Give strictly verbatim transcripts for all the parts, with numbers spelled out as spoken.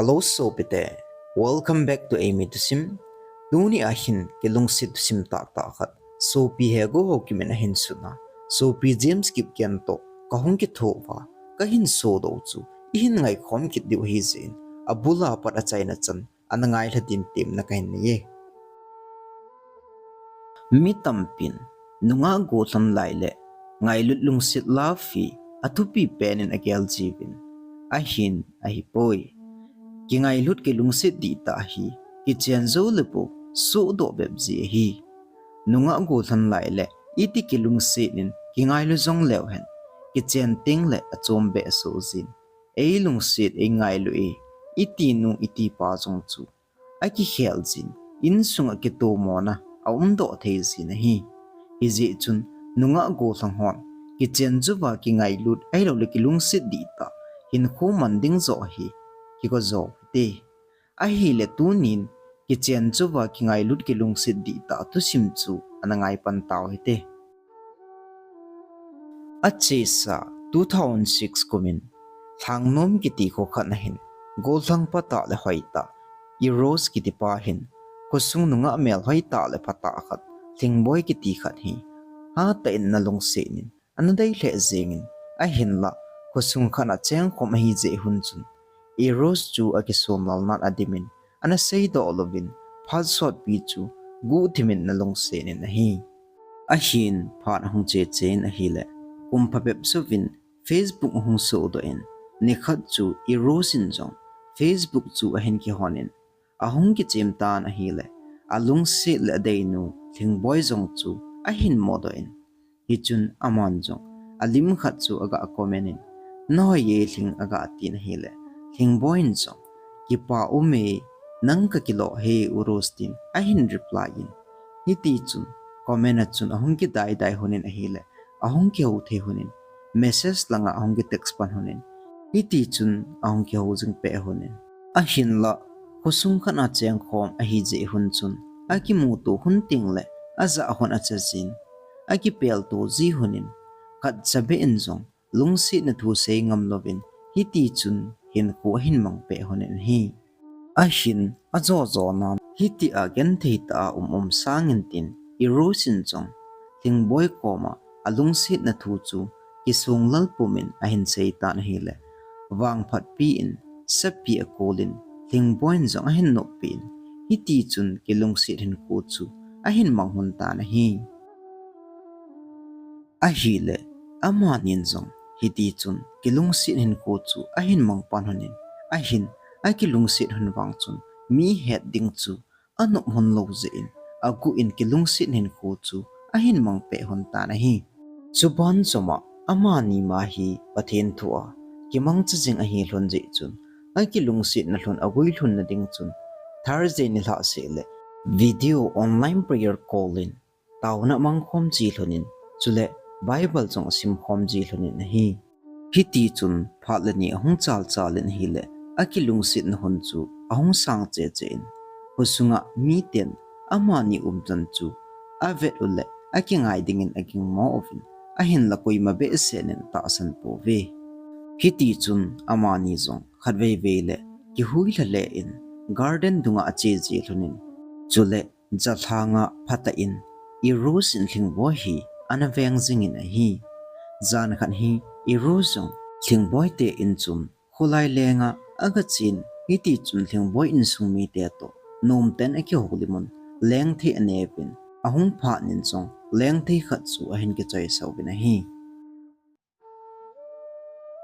Hello sopite, welcome back to Eimi Thusim. Tuni ahin kilungset thusim tahtah khat, sopi Hego Haokip in ahin sutna, sopi James Kipgen toh kahung kithoh uva kahin sodoh u chu ihin ngaikhom kit diu ahijeh in, abul a pat achaina chan ana ngailha din temna kahin nei e. Mi tampin nungah gollhang lai le ngailut lungset love hi athupi pen in agel jiuvin, ahin ahipoi. Kingailut kilungset dihtah hi kichen jou le bou sohdoh bep ji ahi. Nungah gollhang lai le iti kilungset in kingailu jong leuhen, kichen tengle achom behseh jin, eilungset eingailu e, iti nu iti pa jong chu akikhel jin, insunga kitomona aumdoh thei jin ahi. Hijeh chun nungah gollhang hon kichen jouva kingailut ahiloule kilungset dihtah hinkho man ding joh hi kigo jou hite. Ahile tunin kichen jouva kingailut kilungset dihtah thusim chu ana ngai pan tau hite. Achesa two thousand six kumin, Lhangnom kiti kho khat ahin, gollhang phatah le hoitah Eros kitipa hin khosung nungah melhoitah le phatah khat Lhingboi kiti khat hi hatah in ana lungset in ana dei lheh jengin, ahinla khosung khat a chengkhom ahijeh hun chun Eros chu akisonlalnan adimin, ana seidoh louvin, phat sotpi chu guhthimin ana lungset in ahi. Ahin phat ahung cheche in ahile, kum phabep jouvin Facebook ahung sohdoh in, nikhat chu Eros in jong Facebook chu ahin kihonin, ahung kichemtan ahile, alungset le adeinu Lhingboi jong chu ahin mudoh in, hichun aman jong alim khat chu aga comment in, Nahoi e Lhing, aga tin ahile, Lhingboi in jong, Kipa ume, nang kakilo he Eros, tin ahin reply in, hitichun comment a chun ahung kidaidai lhonin ahile, ahung kihou thei lhonin, message langa ahung kitext pan lhonin, hitichun ahung kihou jing peh lhonin. Ahinla khosung khat a chengkhom ahijeh hun chun, akimuto lhon tengle ajah lhon achaijin, akipelto ji lhonin, khatcha beh in jong lungsetna thu seingam louvin, hitichun hinkho ahin mangpeh lhonin ahi. Ahin ajojonan hitia gentheitah a um um sangin tin, Eros in jong Lhingboi koma alungsetna thu chu kisonglal pumin ahin seitan ahile, vangphatpi in sapi akolin, Lhingboi in jong ahin noppin, hitichun kilungset hinkho chu ahin mang lhon tan ahi. Ahile, amanin jong hitichun kilungset hinkho chu ahin mang pan lhonin, ahin akilungset lhon vang chun mi het ding chu anop lhon lou jeh in, aguh in kilungset hinkho chu ahin mangpeh lhon tan ahi. Chuban choma amani ma hi Pathen thua kimangcha jing ahi lhon jeh chun, akilungsetna lhon agui lhonna ding chun, Thursday nilhah seh le video online prayer call in taona amangkhom ji lhonin, chule Bible jong asimkhom ji lhonin ahi. Hitichun phat le ni ahung chalchalin ahile, akilungsetna lhon chu ahung sang cheche in, khosunga miten amani umchan chu avet ule akingai dingin agingmo uvin, ahinla koima behseh in atahsan pouve. Hitichun amani jong khatveivei le kihuilha le in garden dunga ache ji lhonin, chule jalhanga phatah in Eros in Lhingboi hi ana veng jingin ahi. Jan khat hi Eros jong Lhingboi te in chun kholai lenga agachen, hitichun Lhingboi insung mite toh nomten akihoulimun, lengthei aneuvin, ahung phatnin jong lengthei khat chu ahin kichoisah uvin ahi.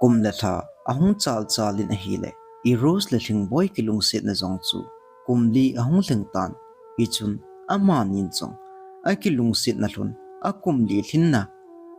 Kum le lha ahung chalchalin ahile, Eros le Lhingboi kilungsetna jong chu kum li ahung lhingtan, hichun amanin jong akilungsetna lhon akum li lhinna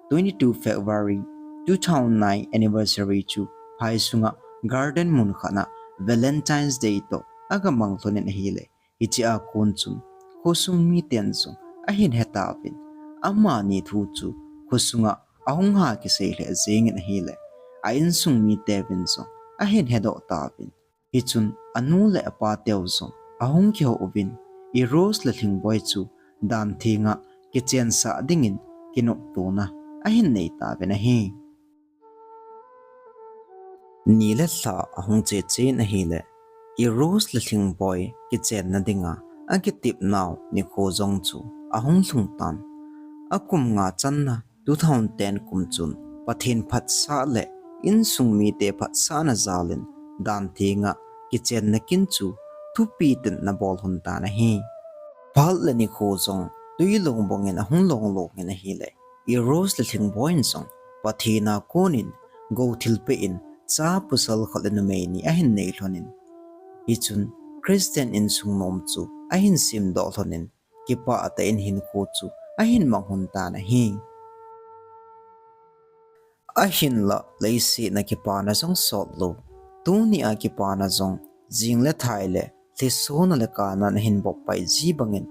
twenty-two February two thousand nine anniversary chu phaisunga garden mun khatna Valentine's Day toh agamang lhonin ahile, hichea kon chun khosung miten jong ahin hetauvin, amani thu chu khosunga ahung ha kisei lheh jengin ahile, a insung miteuvin jong ahin hedoh tauvin, hichun anu le apa teu jong ahung kihou uvin, Eros le Lhingboi chu danthenga kichensah dingin kinoptona ahin nei tauvin ahi. Ni le lha ahung chechen ahile, Eros le Lhingboi kichenna dinga akitepnau nikho jong chu ahung lhung tan. Akum nga channa two thousand ten kum chun Pathen phatsah le insung mite phatsahna jalin dan thenga kichenna kin chu thupi tenna bol lhon tan ahi. Phat le nikho jong tui long bangin ahung long long in ahile, Eros le Lhingboi in jong Pathen a konin gou thilpeh in cha pasal khat le numei ni ahin nei lhonin, hichun Christian insung nom chu ahin semdoh lhonin, kipah tah in hinkho chu ahin mang lhon tan ahi. Ahinlah leiset a kipana jong sot lou, tuni a kipana jong jing le thai le lhisona le kana ahin bop pai ji bangin,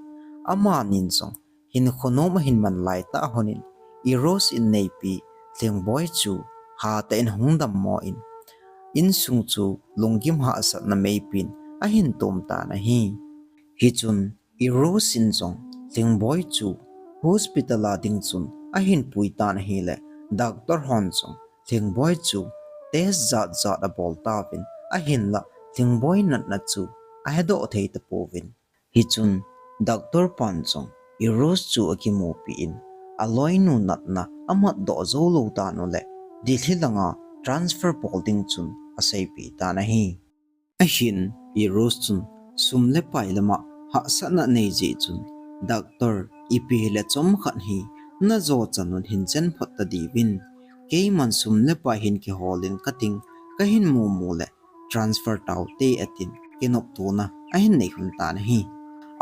amanin jong hinkho nom ahin man lai tah lhonin, Eros inneipi Lhingboi chu hatah in hung dammo in, insung chu lunggim hahsatna meipin ahin tom tan ahi. Hichun Eros in jong Lhingboi chu hospital a ding chun ahin pui tan ahile, doctor hon jong Lhingboi chu test jat jat abol tauvin, ahinlah Lhingboi natna chu ahedoh thei tapouvin. Hichun doctor pan jong Eros chu akimupi in, aloinu natna amatdoh jou lou dan u le Delhi langa transfer bol ding chun aseipeh tan ahi. Ahin Eros chun sum le pai lama hahsatna nei jeh chun, doctor, ipi hile chomkhat hi najo chan un hin chen phot tadiuvin, keiman sum le pai hin kiholin kating, kahin mumu le transfer taute atin kinoptona ahin nei lhon tan ahi.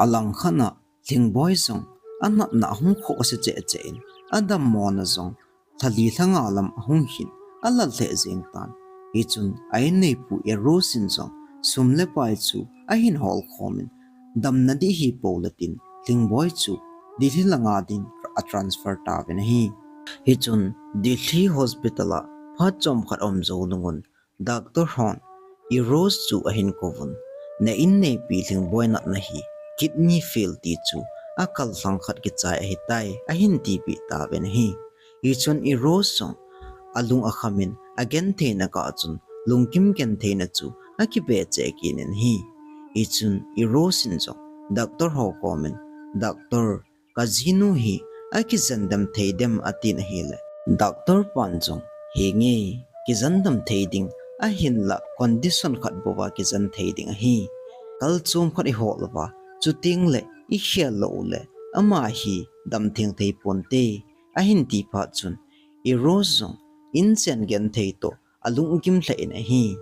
Alangkhat a Lhingboi jong anatna ahung khohse cheh cheh in, adammona jong lha li lha nga lam ahung hin alal lheh jeng tan. Hichun a inneipu Eros in jong sum le pai chu ahin holkhomin, damna ding hipou le tin Lhingboi chu Delhi langa din atransfer tauvin ahi. Hichun Delhi hospital a phat chomkhat aum jou nungun, doctor hon Eros chu ahin kouvun, na inneipi Lhingboi natna hi kidney fail ti chu akal lhang khat kichai ahitai, ahin tipeh tauvin ahi. Hichun Eros jong alung akhamin, agentheina kah chun lunggim gentheina chu akibe cheh kit in ahi. Hichun Eros in jong doctor ho komin, Doctor, kajinu hi akijen dem thei dem, atin ahile, doctor pan jong, henge, kijen dem thei ding, ahinlah condition khat bouva kijen thei ding ahi. Kal chom khat ihol uva, chutengle ikhel lou ule ama hi damtheng thei ponte, ahin ti phat chun, Eros jong inchen genthei toh alunggim lheh in ahi.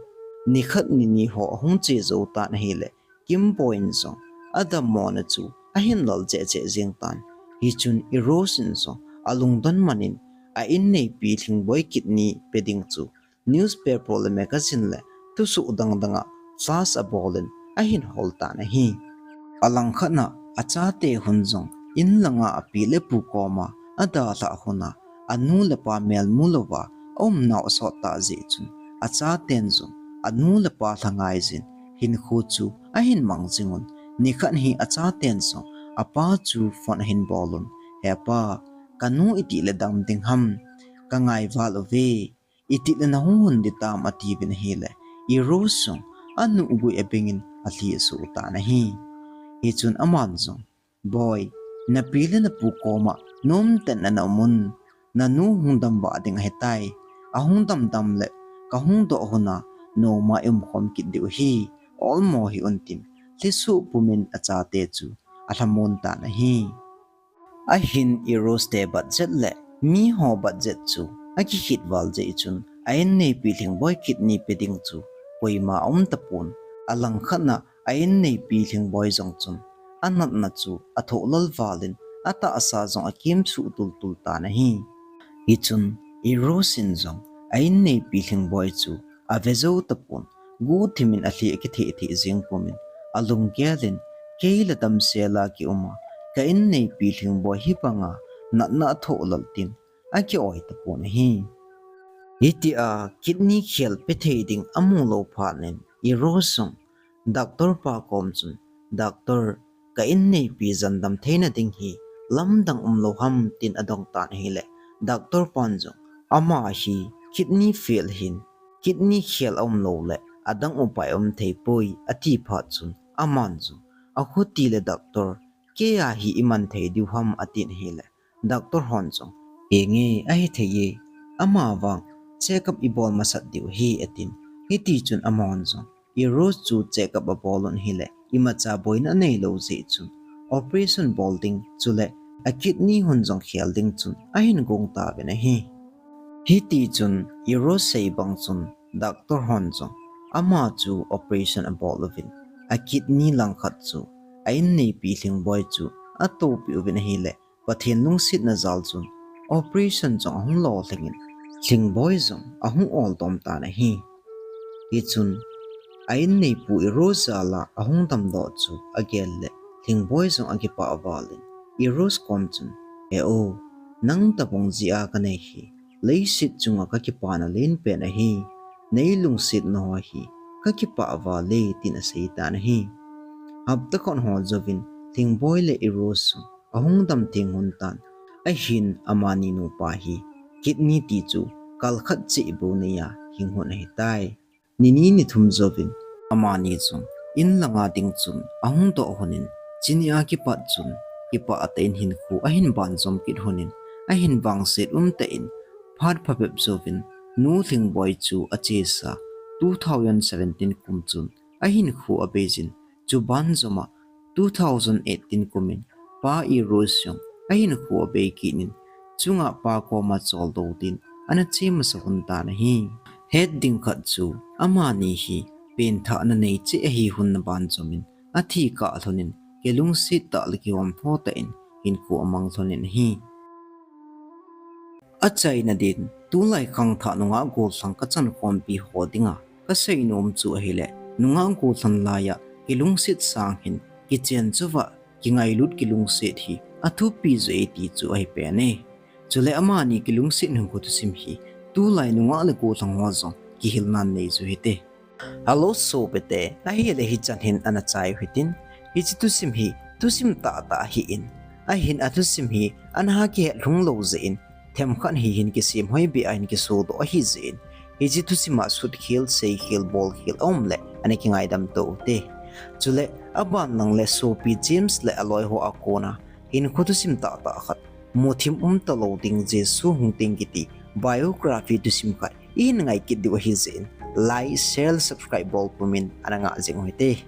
Nikhat nini ho ahung che jou tan ahile, Kimboi in jong adammona chu ahin lal cheh cheh jeng tan. Hichun Eros in jong alungdon manin, a inneipi Lhingboi kidney pe ding chu newspaper le magazine le thusoh dang danga flash abolin ahin hol tan ahi. Alangkhat a achate hon jong in langa api le pu koma adalhah hon a, anu le apa melmu louva aumnau asot tah jeh chun, achaten jong anu le apa lhangai jin hinkho chu ahin mang jingun, nikhat hi achaten jong apa chu phone ahin bolun, He pa, kanu itih le dam ding ham, kangai val uve, itih le nahung hon ding tam, atiuvin ahile, Eros jong anuhgui abengin alhi asuh tan ahi. Hichun aman jong, Boi, napi le napu koma nomtah in ana umun, nanu hung dam vah ding ahitai, ahung dam dam le kahung doh hon a noma iumkhom kit diu ahi, olmo hih un, tin lhisoh pumin achate chu alhamon tan ahi. Ahin Eros te budget le miho budget chu akikhit val jeh chun, a inneipi Lhingboi kidney pe ding chu koima aum tapon, alangkhat a a inneipi Lhingboi jong chun anatna chu athoh lal valin atahsa jong akimsuh tultul tan ahi. Hichun Eros in jong a inneipi Lhingboi chu ave jou tapon, guhthimin alhi akithehtheh jeng pumin, alunggel in, Kei la damsel a kium a, ka inneipi Lhingboi hi banga natna athoh lal, tin akioi tapon ahi. Hitia kidney khel pe thei ding amu lou phat in Eros jong doctor pa kom chun, Doctor, ka inneipi jandam theina ding hi lamdang umlou ham, tin adong tan ahile, doctor pan jong, Ama hi kidney fail ahin, kidney khel aum lou le adang upai um thei poi, ati phat chun aman jong, akhuti le doctor, kei a hi iman thei diu ham, atin ahile, doctor hon jong, henge, ahi thei e, ama vang check up ibol masat diu ahi, atin. Hiti chun amahon jong, i Rose chu check up abol un ahile, imacha boina anei lou jeh chun, operation bol ding chule a kidney hon jong khel ding chun ahin gong tauvin ahi. Hiti chun i Rose sei bang chun doctor hon jong ama chu operation abol uvin, a kidney langkhat chu a inneipi Lhingboi chu atoupeh uvin ahile, Pathen lungsetna jal chun operation jong ahung lolhingin, Lhingboi jong ahung oldom tan ahi. Hichun a inneipu i Rose jal a ahung damdoh chu agel le, Lhingboi jong akipah val in, i Rose kom chun, he o, nang tabang jeh a kanei hi, leiset chunga kakipana lenpen ahi, nei lungsetna ho hi kakipah val e, tin asei tan ahi. Hapta khat ho jouvin, Lhingboi le i Rose jong ahung dam theng lhon tan, ahin amani nupa hi kidney ti chu kal khat cheh bou nei a hing lhon ahitai. Ni ni ni thum jouvin, amani jong in langa ding chun ahung doh lhonin, chuni a kipat chun kipah tah in hinkho ahin banjom kit lhonin, ahin vangset umtah in, phat phabep jouvin, nu Lhingboi chu achesa, two thousand seventeen kum chun ahinkho abeijin, chuban joma two thousand eighteen kumin pa i Rose jong ahinkho abei kit in, chunga pa koma choldo din ana che masa lhon tan ahi. Het ding khat chu, amani hi penthahna nei cheh ahi lhonna banjomin, athi kah lhonin, kilungset tah le kihomtho tah in hinkho amang lhonin ahi. Achaina din, tulai khangthah nungah gollhang kachankhompi ho dinga kaseinom chu ahile, nungah gollhang laiya kilungset sang hin, kichen chouva kingailut kilungset hi athupi joh e ti chu ahi pen e. Chule amani kilungset hinkho thusim hi tulai nungah le gollhang ho jong kihilnan nei joh hite. Hello sopite, ahile hichan hin ana chai u hitin, hiche thusim hi thusim tahtah ahin, ahin athusim hi ana kihet lhung lou jeh in, themkhat hi hin kisem hoibe a hin kisodoh ahi jeh in, hiche thusim a sutkhel, seikhel, bolkhel aum le ana kingaidam tou hite. Chule aban lang le sopi James le aloi ho a kona hinkho thusim tahtah khat, muthim umtalou ding, Jesu hung teng kiti biography thusim khat ihin ngai kit diu ahi jeh in, like, share, subscribe bol pumin ana ngah jing u hite.